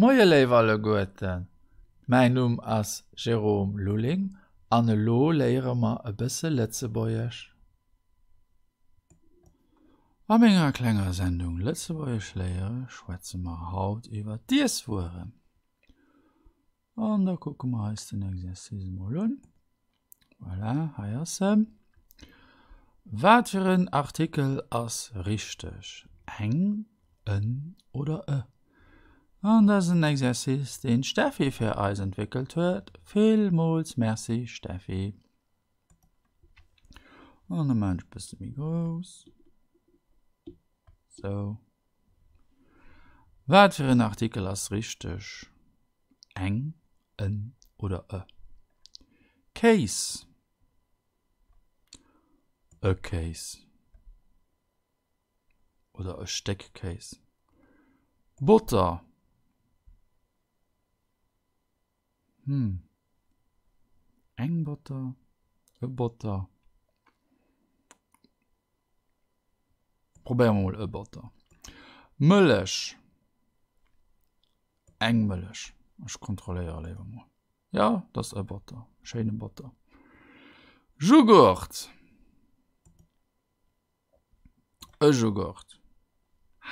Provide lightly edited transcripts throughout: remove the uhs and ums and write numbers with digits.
Moie léif alleguerten, mäin Numm ass Jérôme Lulling an elo léiere mer e bësse Lëtzebuergesch. A menger klenger Sendung Lëtzebuergesch léiere schwätze mer haut iwwer d'Iesswueren. An da kucke mer eis den Exercice emol un. Voilà, hei ass se. Wat fir en Artikel ass richteg? Eng, en oder e? An dat ass en Exercice, deen d'Steffi fir eis entwéckelt huet. Villmools Merci, Steffi. An da maachen ech e bësse méi grouss. Sou. Wat fir en Artikel ass richteg? Eng, en oder e? Kéis, e Kéis oder e Stéck Kéis. Botter, hm, eng Botter, e Botter. Probéiere mer mol e Botter. Mëllech. Eng Mëllech. Ech kontrolléiere léiwer mol. Ja, dat ass e Botter. Schéine Botter. Jugurt. E Jugurt.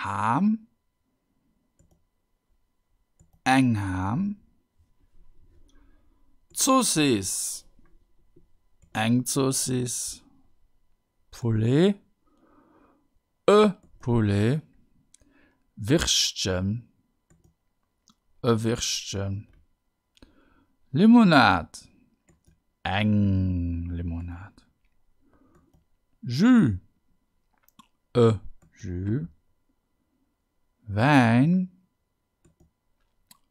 Ham. Eng Ham. Zoossiss. Eng Zoossiss. Poulet, e Poulet, Würstchen, e Würstchen, Limonad, eng Limonad, Jus, e Jus, Wäin,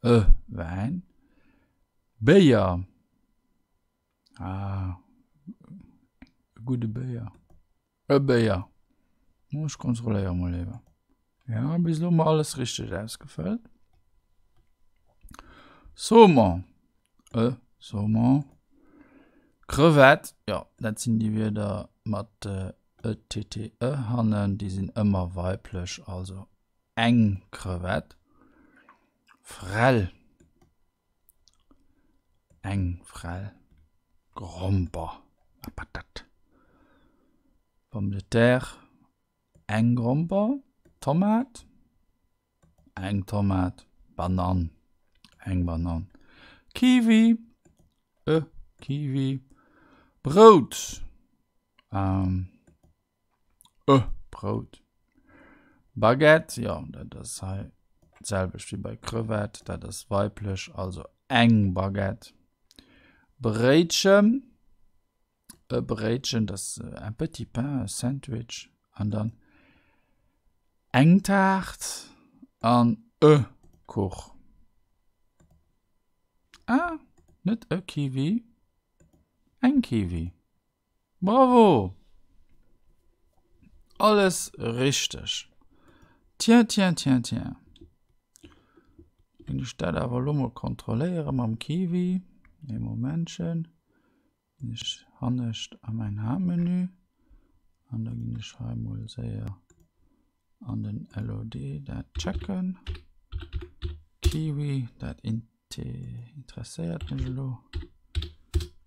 e Wäin, Béier. Ah, e gudde Béier. E Béier. Ech kontrolléiere mol léiwer. Ja, bis elo hu mer alles richteg ausgefëllt. Saumon. E Saumon. Crevette. Jo, dat sinn déi Wierder mat e, t, t, e hannen. Déi sinn ëmmer weiblech, also eng Crevette. Frell. Eng Frell Gromper, la patate, Pomme de terre, eng Gromper, Tomat, eng Tomat, Banann, eng Banann, Kiwi, e Kiwi, Brout, E Brout. Baguette, jo, dat ass hei d'selwecht wéi bei Crevette, dat ass weiblech, also eng Baguette. Bréitchen, e Bréitchen, dat ass un petit pain, e Sandwich an dann eng Taart an e Kuch. Ah, net e Kiwi, eng Kiwi. Bravo! Alles richteg. Tiens, tiens, tiens, tiens. Ginn ech dat awer elo mol kontrolléiere mam Kiwi. Ee Momentchen. Ginn ech hannescht a mäin Haaptmenü. An da ginn ech hei mol séier an den LOD dat checken. Kiwi, dat interesséiert mech elo.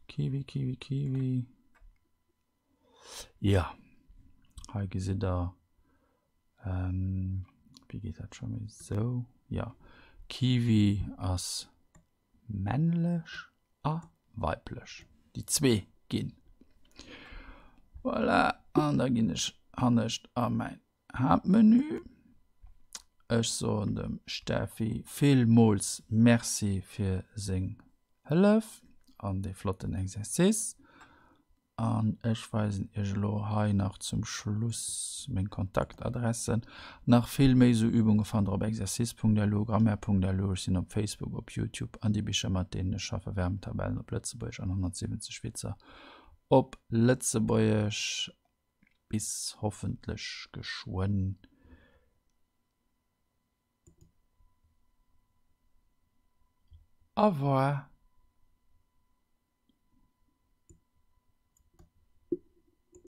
Kiwi, Kiwi, Kiwi. Ja, hei gesitt der, ähm, wéi geet dat scho méi sou? Ja, Kiwi ass männlech a weiblech. Déi zwee ginn. Voilà, an da ginn ech hannescht a mäin Haaptmenü. Ech soen dem Steffi villmools Merci fir seng Hëllef an dee flotten Exercice. An ech weisen iech elo hei nach zum Schluss meng Kontaktadressen. Nach vill méi esou Übunge fannt der op exercice.lu, grammaire.lu. Ech sinn op Facebook, op Youtube an déi Bicher mat deenen ech schaffe, Verbentabellen op Lëtzebuergesch an 170 Witzer op Lëtzebuergesch. Bis hoffentlech geschwënn. Au revoir.